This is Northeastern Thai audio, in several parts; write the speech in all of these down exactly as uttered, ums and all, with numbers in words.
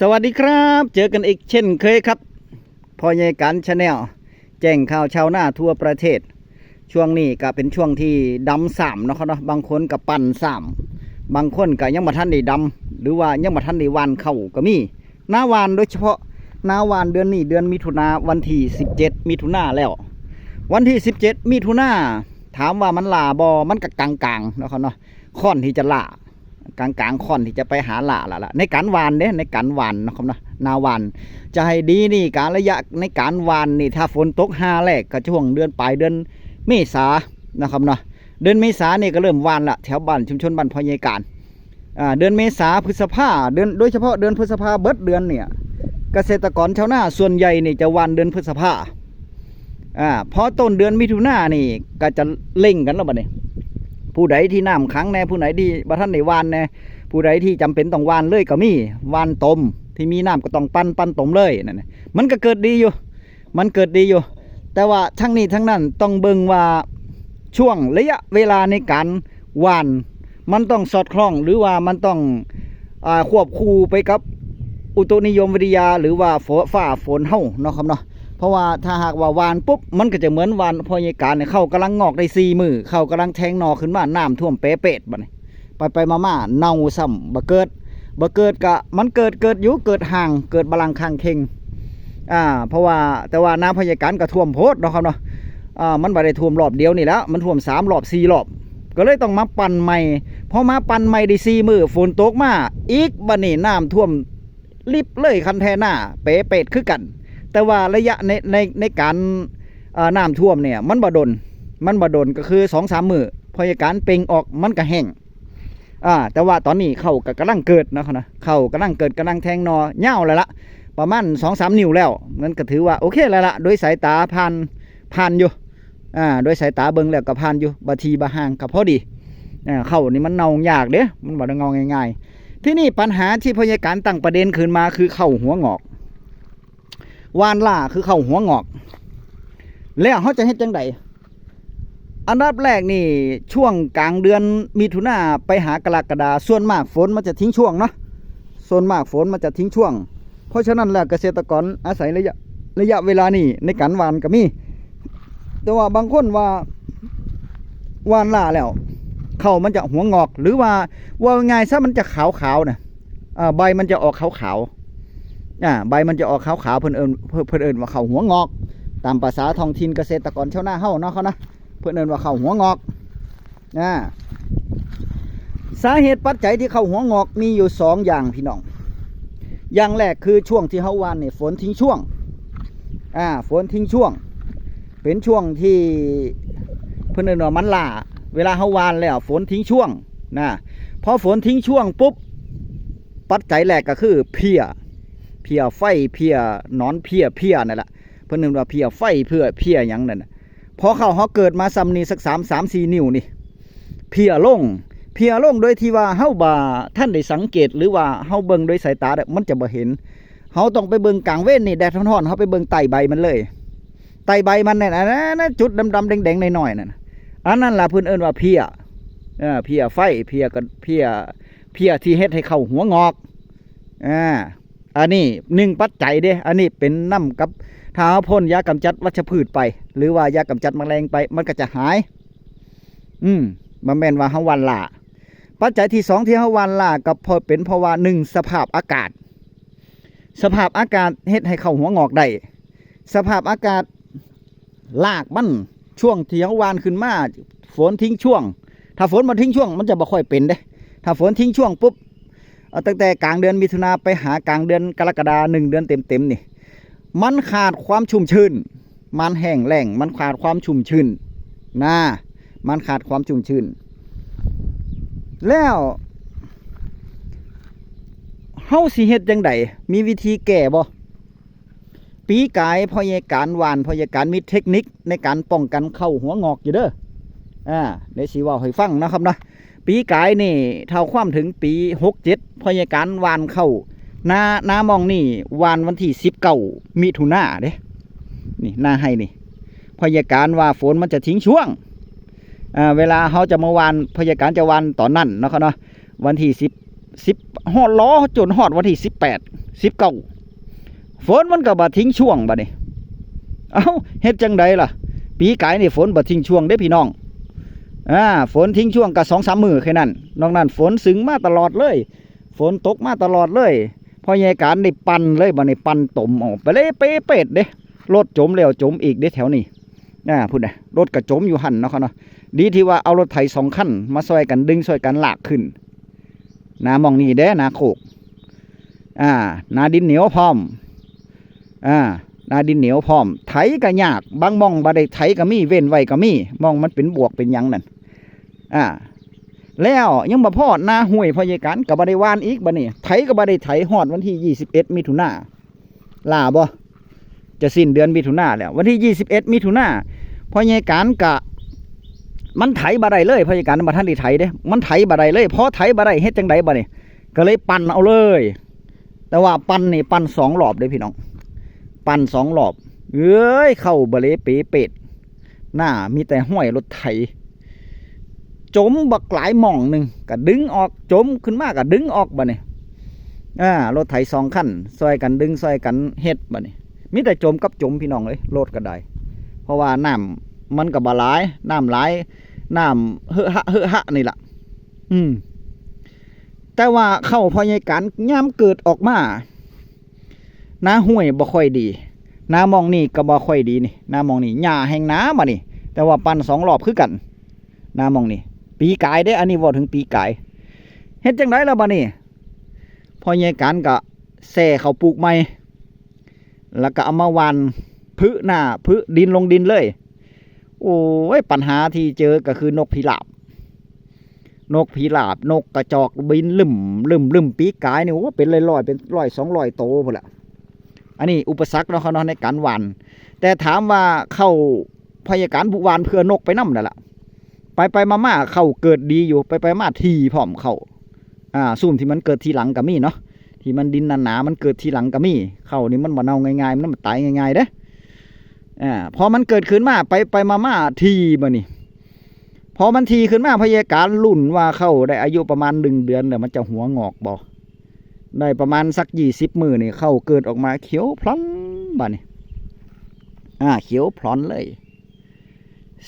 สวัสดีครับ เจอกันอีกเช่นเคยครับ พ่อใหญ่กัน Channel แจ้งข่าวชาวนาทั่วประเทศ ช่วงนี้ก็เป็นช่วงที่ดำสามเนาะครับเนาะ บางคนก็ปั่นสาม บางคนก็ยังบ่ทันได้ดำ หรือว่ายังบ่ทันได้หว่านข้าวก็มี นาหว่าน โดยเฉพาะนาหว่านเดือนนี้ เดือนมิถุนา วันที่สิบเจ็ดมิถุนาแล้ว วันที่สิบเจ็ดมิถุนา ถามว่ามันล้าบ่ มันก็กลางๆเนาะครับเนาะ ค่อนที่จะล้า กลางๆค่อนที่จะไปหาล้าละละ ในการหว่านเด้ ในการหว่านเนาะครับเนาะ นาหว่าน จะให้ดีนี่ การระยะในการหว่านนี่ ถ้าฝนตกฮาแรกก็ช่วงเดือนปลายเดือนเมษานะครับเนาะ เดือนเมษานี่ก็เริ่มหว่านละ แถวบ้านชุมชนบ้านพ่อใหญ่การ อ่า เดือนเมษา พฤษภา เดือน โดยเฉพาะเดือนพฤษภาเบิดเดือนเนี่ย เกษตรกรชาวนาส่วนใหญ่นี่จะหว่านเดือนพฤษภา อ่า พอต้นเดือนมิถุนานี่ก็จะเร่งกันแล้วบัดนี้ ผู้ใดที่น้ำขังแน่ ผู้ใดที่บ่ทันได้หว่านแน่ ผู้ใดที่จำเป็นต้องหว่านเลยก็มี หว่านตม ที่มีน้ำก็ต้องปั่น ปั่นตมเลยนั่นน่ะ มันก็เกิดดีอยู่ มันเกิดดีอยู่ แต่ว่าทั้งนี้ทั้งนั้นต้องเบิ่งว่าช่วงระยะเวลาในการหว่าน มันต้องสอดคล้อง หรือว่ามันต้อง อ่า ควบคู่ไปกับอุตุนิยมวิทยา หรือว่าฝน ฟ้าฝนเฮาเนาะครับเนาะ เพราะว่าถ้าหากว่าหว่านปุ๊บ มันก็จะเหมือนหว่านพ่อใหญ่การเนี่ย ข้าวกำลังงอกได้สี่มื้อ ข้าวกำลังแทงหน่อขึ้นมา น้ำท่วมแปะเปดบัดนี้ ไปไปมามาเน่าซ้ำ บ่เกิด บ่เกิดก็ มันเกิด เกิดอยู่ เกิดห่าง เกิดบาลังก์ข้างเคียง อ่า เพราะว่า แต่ว่านาพ่อใหญ่การก็ท่วมโพดเนาะครับเนาะ อ่า มันบ่ได้ท่วมรอบเดียวนี่แหละ มันท่วมสามรอบ สี่รอบ ก็เลยต้องมาปั่นใหม่ พอมาปั่นใหม่ได้สี่มื้อ ฝนตกมาอีก บัดนี้น้ำท่วมลิบเลย คันแท้หน้าแปะเปดคือกัน แต่ว่าระยะใน ใน ในการ อ่า น้ำท่วมเนี่ย มันบ่ดน มันบ่ดน ก็คือสองสามมื้อ พ่อใหญ่การเป่งออก มันก็แห้ง อ่า แต่ว่าตอนนี้ข้าวก็กำลังเกิดเนาะครับนะ ข้าวกำลังเกิด กำลังแทงหน่อยาวแล้วละ ประมาณสองสามนิ้วแล้ว มันก็ถือว่าโอเคแล้วละ โดยสายตาผ่าน ผ่านอยู่ อ่า โดยสายตาเบิ่งแล้วก็ผ่านอยู่ บ่าทีบ่าห่างก็พอดี อ่า ข้าวนี่มันเน่ายากเด้ มันบ่ได้เน่าง่ายๆ ทีนี้ปัญหาที่พ่อใหญ่การตั้งประเด็นขึ้นมาคือข้าวหัวงอก หว่านล้าคือข้าวหัวงอก แล้วเฮาจะเฮ็ดจั่งใด อันดับแรกนี่ ช่วงกลางเดือนมิถุนาไปหากรกฎา ส่วนมากฝนมันจะทิ้งช่วงเนาะ ส่วนมากฝนมันจะทิ้งช่วง เพราะฉะนั้นแล้วเกษตรกรอาศัยระยะ ระยะเวลานี้ในการหว่านก็มี แต่ว่าบางคนว่าหว่านล้าแล้ว ข้าวมันจะหัวงอก หรือว่า ว่าง่ายซะมันจะขาวๆนะ อ่า ใบมันจะออกขาวๆ อ่า ใบมันจะออกขาวๆ เพิ่นเอิ้น เพิ่น เพิ่นเอิ้นว่าข้าวหัวงอก ตามภาษาท้องถิ่นเกษตรกรชาวนาเฮาเนาะครับนะ เพิ่นเอิ้นว่าข้าวหัวงอก อ่า สาเหตุปัจจัยที่ข้าวหัวงอกมีอยู่สองอย่างพี่น้อง อย่างแรกคือช่วงที่เฮาหว่านนี่ฝนทิ้งช่วง อ่า ฝนทิ้งช่วง เป็นช่วงที่เพิ่นเอิ้นว่ามันล้า เวลาเฮาหว่านแล้วฝนทิ้งช่วงนะ พอฝนทิ้งช่วงปุ๊บ ปัจจัยแรกก็คือเพลี้ย เพลี้ยไฟ เพลี้ยหนอน เพลี้ย เพลี้ยนั่นแหละ เพิ่นเอิ้นว่าเพลี้ยไฟ เพลี้ย เพลี้ยหยังนั่นน่ะ พอข้าวเฮาเกิดมาส่ำนี้สักสาม สาม สี่ นิ้วนี่ เพลี้ยลง เพลี้ยลงโดยที่ว่าเฮาบ่ทันได้สังเกต หรือว่าเฮาเบิ่งโดยสายตาเด้อ มันจะบ่เห็น เฮาต้องไปเบิ่งกลางเว็นนี่ แดดร้อนๆ เฮาไปเบิ่งใต้ใบมันเลย ใต้ใบมันนั่นน่ะ อันนั้นน่ะ จุดดำๆ แดงๆ น้อยๆ นั่นน่ะ อันนั้นล่ะเพิ่นเอิ้นว่าเพลี้ย เออ เพลี้ยไฟ เพลี้ยก็ เพลี้ย เพลี้ยที่เฮ็ดให้ข้าวหัวงอก อ่า อันนี้หนึ่งปัจจัยเด้ อันนี้เป็นนำกับ ถ้าเฮาพ่นยากำจัดวัชพืชไป หรือว่ายากำจัดแมลงไป มันก็จะหาย อืม บ่แม่นว่าเฮาหว่านล้า ปัจจัยที่สองที่เฮาหว่านล้าก็เพราะ เป็นเพราะว่าหนึ่ง สภาพอากาศ สภาพอากาศเฮ็ดให้ข้าวหัวงอกได้ สภาพอากาศ รากมัน ช่วงที่เฮาหว่านขึ้นมา ฝนทิ้งช่วง ถ้าฝนบ่ทิ้งช่วง มันจะบ่ค่อยเป็นเด้ ถ้าฝนทิ้งช่วงปุ๊บ เอ่อ ตั้งแต่กลางเดือนมิถุนาไปหากลางเดือนกรกฎา หนึ่งเดือนเต็มๆ นี่ มันขาดความชุ่มชื้น มันแห้งแล้ง มันขาดความชุ่มชื้นนะ มันขาดความชุ่มชื้น แล้วเฮาสิเฮ็ดจั่งใด มีวิธีแก้บ่ ปีกายพ่อใหญ่การหว่าน พ่อใหญ่การมีเทคนิคในการป้องกันข้าวหัวงอกอยู่เด้อ อ่า เดี๋ยวสิเว้าให้ฟังนะครับเนาะ ปีกายนี่ เท่าความถึงปีหกเจ็ด พ่อใหญ่การหว่านข้าว นา นาหม่องนี่หว่านวันที่สิบเก้ามิถุนาเด้ นี่นาไฮ่นี่ พ่อใหญ่การว่าฝนมันจะทิ้งช่วง อ่า เวลาเฮาจะมาหว่าน พ่อใหญ่การจะหว่านตอนนั้นเนาะครับเนาะ วันที่สิบ สิบ ฮอด รอจนฮอดวันที่สิบแปด สิบเก้า ฝนมันก็บ่ทิ้งช่วงบัดนี้ เอ้า เฮ็ดจั่งใดล่ะ ปีกายนี่ฝนบ่ทิ้งช่วงเด้พี่น้อง อ่า ฝนทิ้งช่วงก็สองสามมื้อแค่นั้น นอกนั้นฝนซึ่งมาตลอดเลย ฝนตกมาตลอดเลย พ่อใหญ่การได้ปั่นเลยบัดนี้ ปั่นตมออกไปเลยเปเปดเด้ รถจมแล้วจมอีกเด้แถวนี้ อ่า พุ้นน่ะ รถก็จมอยู่หั่นเนาะครับเนาะ ดีที่ว่าเอารถไถสองคันมาซ่อยกันดึงซ่อยกันลากขึ้น นาหม่องนี้เด้ นาโคก อ่า นาดินเหนียวพร้อม อ่า นาดินเหนียวพร้อม ไถก็ยาก บางหม่องบ่ได้ไถก็มี เว้นไว้ก็มี หม่องมันเป็นบวกเป็นหยังนั่น อ่า แล้วยังบ่พอ นาห้วยพ่อใหญ่การก็บ่ได้หว่านอีกบัดนี้ ไถก็บ่ได้ไถ ฮอดวันที่ยี่สิบเอ็ดมิถุนา ล้าบ่ จะสิ้นเดือนมิถุนาแล้ว วันที่ยี่สิบเอ็ดมิถุนา พ่อใหญ่การกะ มันไถบ่ได้เลย พ่อใหญ่การบ่ทันได้ไถเด้ มันไถบ่ได้เลย พอไถบ่ได้เฮ็ดจั่งใดบัดนี้ ก็เลยปั่นเอาเลย แต่ว่าปั่นนี่ปั่นสองรอบเด้พี่น้อง ปั่นสองรอบ เอ้ย เข้าบ่เลยเปเปด หน้ามีแต่ห้วยรถไถ จมบักหลายหม่องหนึ่ง ก็ดึงออก จมขึ้นมาก็ดึงออกบัดนี้ อ่า รถไถสองคัน ซ่อยกันดึงซ่อยกันเฮ็ดบัดนี้ มีแต่จมกับจมพี่น้องเอ้ย รถก็ได้ เพราะว่าน้ำมันก็บ่หลาย น้ำหลาย น้ำเหอะหะเหอะหะนี่ล่ะ อืม แต่ว่าเข้าพ่อใหญ่การยามเกิดออกมา นาห้วยบ่ค่อยดี นาหม่องนี่ก็บ่ค่อยดีนี่ นาหม่องนี่หญ้าแฮงหนาบัดนี้ แต่ว่าปั่นสองรอบคือกัน นาหม่องนี่ ปีกายเด้ อันนี้เว้าถึงปีกาย เฮ็ดจั่งใดล่ะบัดนี้ พ่อใหญ่การก็แซ่เข้าปลูกใหม่ แล้วก็เอามาหว่าน พึหน้า พึดินลงดินเลย โอ้ย ปัญหาที่เจอก็คือนกพิราบ นกพิราบ นกกระจอกบินลึ่มลึ่มลึ่ม ปีกายนี่ โอ้ เป็นร้อยๆ เป็นร้อยสองร้อยโตพุ้นล่ะ อันนี้อุปสรรคเนาะครับเนาะ ในการหว่าน แต่ถามว่าเข้าพ่อใหญ่การหว่านเพื่อนกไปนำนั่นล่ะ ไปไปมามาเข้าเกิดดีอยู่ ไปไปมาถี่พร้อมเข้า อ่า ซุมที่มันเกิดทีหลังก็มีเนาะ ที่มันดินหนาๆ มันเกิดทีหลังก็มี เข้านี่มันบ่เน่าง่ายๆ มันบ่ตายง่ายๆเด้ อ่า พอมันเกิดขึ้นมา ไปไปมามาถี่บัดนี้ พอมันถี่ขึ้นมา พ่อใหญ่การลุ้นว่าเข้าได้อายุประมาณหนึ่งเดือนแล้วมันจะหัวงอกบ่ ได้ประมาณสักยี่สิบมื้อนี่ เข้าเกิดออกมาเขียวพลันบัดนี้ อ่า เขียวพลันเลย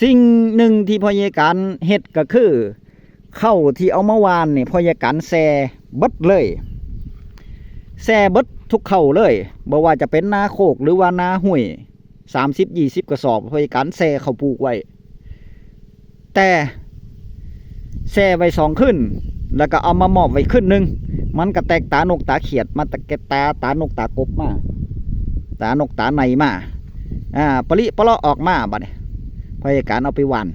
สิ่งหนึ่งที่พ่อใหญ่การเฮ็ดก็คือ เข้าที่เอามาหว่านนี่ พ่อใหญ่การแซ่เบิดเลย แซ่เบิดทุกเข้าเลย บ่ว่าจะเป็นนาโคกหรือว่านาห้วย สามสิบ ยี่สิบ กระสอบ พ่อใหญ่การแซ่เข้าปลูกไว้ แต่แซ่ไว้สองคืน แล้วก็เอามามอบไว้คืนหนึ่ง มันก็แตกตานกตาเขียดมา แตกตา ตานกตากบมา ตานกตาไนมา อ่า ปะลิปะเลาะออกมาบัดนี้ พ่อใหญ่การเอาไปหว่าน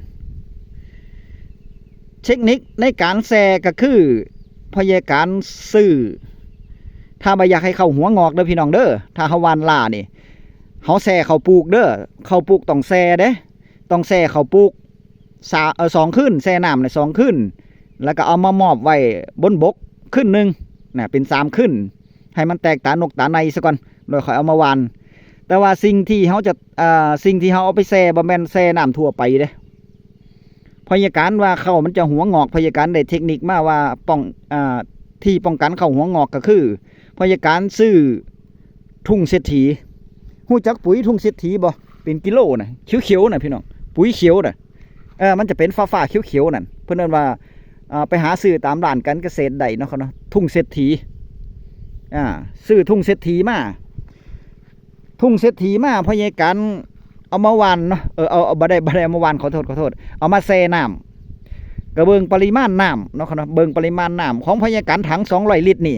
เทคนิคในการแซ่ก็คือ พ่อใหญ่การซื้อ ถ้าบ่อยากให้เข้าหัวงอกเด้อพี่น้องเด้อ ถ้าเฮาหว่านล้านี่ เฮาแซ่เข้าปลูกเด้อ เข้าปลูกต้องแซ่เด้ ต้องแซ่เข้าปลูก สา เอ่อ สองคืน แซ่น้ำในสองคืน แล้วก็เอามามอบไว้บนบกคืนหนึ่งนะ เป็นสามคืน ให้มันแตกตานกตาไนซะก่อน แล้วค่อยเอามาหว่าน แต่ว่าสิ่งที่เฮาจะ อ่า สิ่งที่เฮาเอาไปแซ่บ่แม่นแซ่น้ำทั่วไปเด้ พ่อใหญ่การว่าเข้ามันจะหัวงอก พ่อใหญ่การได้เทคนิคมาว่าป้อง อ่า ที่ป้องกันเข้าหัวงอกก็คือ พ่อใหญ่การซื้อทุ่งเศรษฐี ฮู้จักปุ๋ยทุ่งเศรษฐีบ่ เป็นกิโลน่ะ เขียวๆน่ะพี่น้อง ปุ๋ยเขียวน่ะ เออ มันจะเป็นฟ้าๆเขียวๆนั่น เพิ่นเอิ้นว่า อ่า ไปหาซื้อตามร้านการเกษตรได้เนาะครับเนาะ ทุ่งเศรษฐี อ่า ซื้อทุ่งเศรษฐีมา ทุ่งเศรษฐีมา พ่อใหญ่การเอามาหว่านเนาะ เออ เอา เอา บ่ได้ บ่ได้เอามาหว่าน ขอโทษ ขอโทษ เอามาแช่น้ำ ก็เบิ่งปริมาณน้ำเนาะครับเนาะ เบิ่งปริมาณน้ำของพ่อใหญ่การ ถังสองร้อยลิตรนี่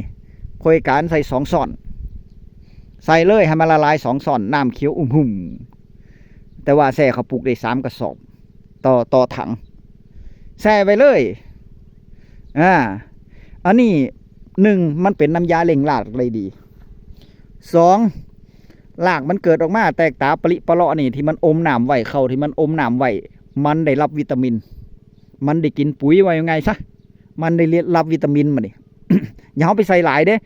พ่อใหญ่การใส่สองช้อน ใส่เลยให้มันละลายสองช้อน น้ำเขียวอุ่มหุ่ม แต่ว่าแช่เข้าปลูกได้สามกระสอบ ต่อ ต่อถัง แช่ไว้เลย อ่า อันนี้ หนึ่ง มันเป็นน้ำยาเร่งรากได้ดี สอง รากมันเกิดออกมาแตกตาปะลิปะเลาะนี่ ที่มันอมน้ำไว้ เข้าที่มันอมน้ำไว้ มันได้รับวิตามิน มันได้กินปุ๋ย ว่ายังไงซะ มันได้รับวิตามินมานี่ อย่าเอาไปใส่หลายเด้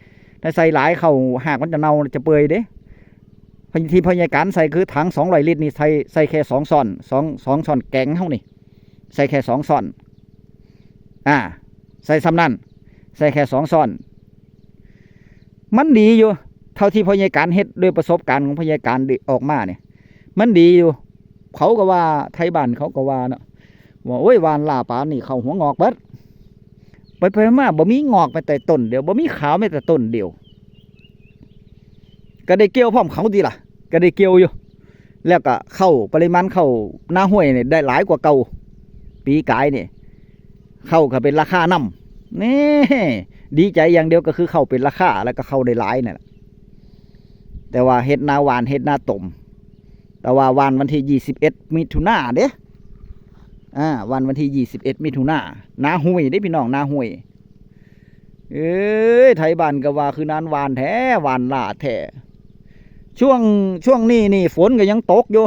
ถ้าใส่หลายเข้ารากมันจะเน่าจะเปื่อยเด้ ที่พ่อใหญ่การใส่คือถังสองร้อยลิตรนี่ ใส่ ใส่แค่สองช้อน สอง สองช้อนแกงเฮานี่ ใส่แค่สองช้อน อ่า ใส่ส่ำนั้น ใส่แค่สองช้อน มันดีอยู่ ท่าที่พ่อใหญ่การเฮ็ด ด้วยประสบการณ์ของพ่อใหญ่การได้ออกมาเนี่ย มันดีอยู่ เขาก็ว่า ไทบ้านเขาก็ว่าเนาะ ว่า โอ้ย หว่านล้าปานนี่เข้าหัวงอกเบิด ไปไปมาบ่มีงอกแม้แต่ต้นเดียว บ่มีขาวแม้แต่ต้นเดียว ก็ได้เกี่ยวพร้อมเขาติล่ะ ก็ได้เกี่ยวอยู่ แล้วก็เข้า ปริมาณเข้านาห้วยนี่ได้หลายกว่าเก่า ปีกายนี่ เข้าก็เป็นราคานำ นี่ ดีใจอย่างเดียวก็คือเข้าเป็นราคา แล้วก็เข้าได้หลายนั่นแหละ แต่ว่าเฮ็ดนาหว่าน เฮ็ดนาต้ม แต่ว่าหว่านวันที่ยี่สิบเอ็ดมิถุนาเด้ อ่า หว่านวันที่ยี่สิบเอ็ดมิถุนา นาห้วยเด้พี่น้อง นาห้วย เอ้ย ไทบ้านก็ว่าคือหว่านล้าแท้ หว่านล้าแท้ ช่วง ช่วงนี้นี่ฝนก็ยังตกอยู่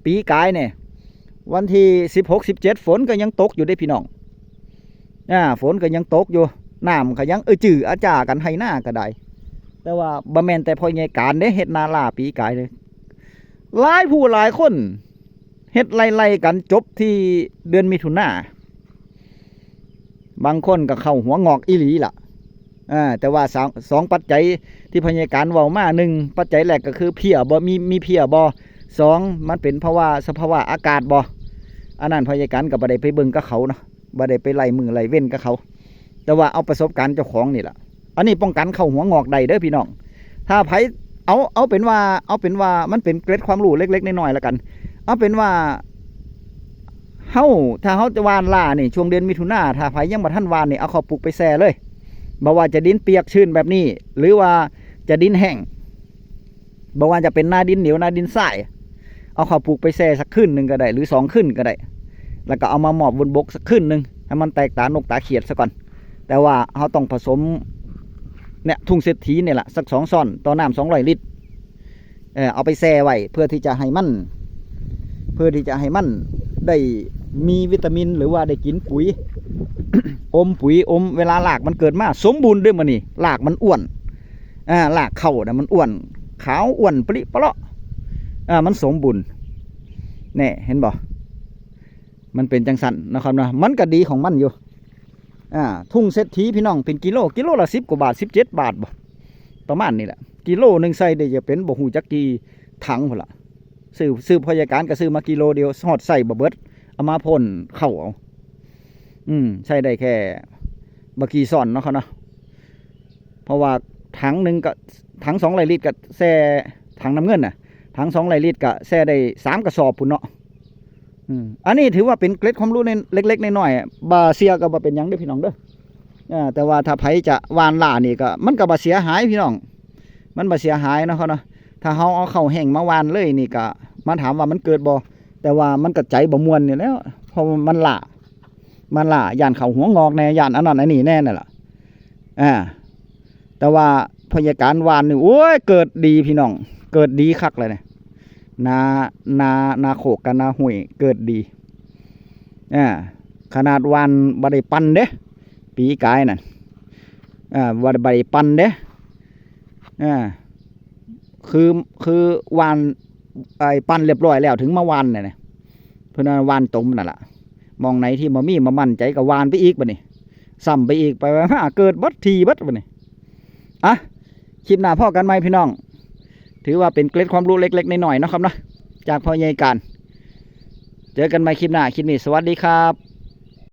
ปีกายเนี่ย วันที่สิบหก สิบเจ็ด ฝนก็ยังตกอยู่เด้พี่น้อง อ่า ฝนก็ยังตกอยู่ น้ำก็ยังเออจืออาจ่ากัน ไฮนาก็ได้ แต่ว่าบ่แม่นแต่พ่อใหญ่การเด้ เฮ็ดนาล้าปีกายเลย หลายผู้หลายคน เฮ็ดไล่ๆกันจบที่เดือนมิถุนา บางคนก็เข้าหัวงอกอีหลีล่ะ อ่า แต่ว่าสอง สองปัจจัยที่พ่อใหญ่การเว้ามา หนึ่ง ปัจจัยแรกก็คือเพี้ยบ่ มี มีเพี้ยบ่ สอง มันเป็นเพราะว่าสภาวะอากาศบ่ อันนั้นพ่อใหญ่การก็บ่ได้ไปเบิ่งกับเขาเนาะ บ่ได้ไปไล่มื้อไล่เว็นกับเขา แต่ว่าเอาประสบการณ์เจ้าของนี่ล่ะ อันนี้ป้องกันเข้าหัวงอกได้เด้อพี่น้อง ถ้าไผ เอา เอาเป็นว่า เอาเป็นว่ามันเป็นเกร็ดความรู้เล็กๆน้อยๆแล้วกัน เอาเป็นว่า เฮา ถ้าเฮาจะหว่านล้านี่ ช่วงเดือนมิถุนา ถ้าไผยังบ่ทันหว่านนี่ เอาเข้าปลูกไปแช่เลย บ่ว่าจะดินเปียกชื้นแบบนี้ หรือว่าจะดินแห้ง บ่ว่าจะเป็นนาดินเหนียว นาดินทราย เอาเข้าปลูกไปแช่สักคืนหนึ่งก็ได้ หรือสองคืนก็ได้ แล้วก็เอามามอบบนบกสักคืนหนึ่ง ให้มันแตกตานกตาเขียดซะก่อน แต่ว่าเฮาต้องผสม เนี่ย ทุ่งเศรษฐีเนี่ยแหละ สักสองช้อนต่อน้ำสองร้อยลิตร เอ่อ เอาไปแช่ไว้ เพื่อที่จะให้มัน เพื่อที่จะให้มันได้มีวิตามิน หรือว่าได้กินปุ๋ย อมปุ๋ย อม เวลารากมันเกิดมา สมบูรณ์เด้อมื้อนี้ รากมันอ้วน อ่า รากเข้าน่ะมันอ้วน ขาวอ้วนปริปะเลาะ อ่า มันสมบูรณ์ แน่ เห็นบ่ มันเป็นจังซั่นนะครับเนาะ มันก็ดีของมันอยู่ อ่า ทุ่งเศรษฐีพี่น้อง เป็นกิโล กิโลละสิบกว่าบาท สิบเจ็ดบาทบ่ ประมาณนี้แหละ กิโลหนึ่งใส่ได้จะเป็นบ่ฮู้จักกี่ถังพุ้นล่ะ ซื้อ ซื้อพ่อใหญ่การก็ซื้อมากิโลเดียว ฮอดใส่บ่เบิด เอามาพ่นเข้าเอา อืม ใส่ได้แค่บ่กี่ช้อนเนาะครับเนาะ เพราะว่าถังหนึ่งก็ ถังสองร้อยลิตรก็แช่ ถังน้ำเงินน่ะ ถังสองร้อยลิตรก็แช่ได้สามกระสอบพุ้นเนาะ อืม อันนี้ถือว่าเป็นเกร็ดความรู้ใน เล็กๆน้อยๆ บ่เชื่อก็บ่เป็นหยังเด้อพี่น้องเด้อ อ่า แต่ว่าถ้าไผจะหว่านล้านี่ก็ มันก็บ่เสียหายพี่น้อง มันบ่เสียหายเนาะครับเนาะ ถ้าเฮาเอาเข้าแห้งมาหว่านเลยนี่ก็ มาถามว่ามันเกิดบ่ แต่ว่ามันก็ใจบ่ม่วนนี่แหล้ว เพราะว่ามันล้า มันล้า ย้านเข้าหัวงอกแน่ ย้านอันนั้นอันนี้แน่นั่นล่ะ อ่า แต่ว่าพ่อใหญ่การหว่านนี่ โอ้ย เกิดดีพี่น้อง เกิดดีคักเลยเนี่ย นา นา นาโคกกับนาห้วยเกิดดี อ่า ขนาดหว่านบ่ได้ปั่นเด้ ปีกายนั่น อ่า บ่ได้ บ่ได้ปั่นเด้ อ่า คือ คือหว่าน ไอ้ปั่นเรียบร้อยแล้วถึงมาหว่านเนี่ยนะ เพิ่นว่าหว่านตมนั่นล่ะ หม่องไหนที่บ่มี บ่มั่นใจก็หว่านไปอีกบัดนี้ ซ้ำไปอีก ไปมาเกิดเบิดทีเบิดบัดนี้ อ่ะ คลิปหน้าพ้อกันใหม่พี่น้อง ถือว่าเป็นเกร็ดความรู้เล็กๆน้อยๆเนาะครับเนาะ จากพ่อใหญ่การ เจอกันใหม่คลิปหน้า คลิปนี้สวัสดีครับ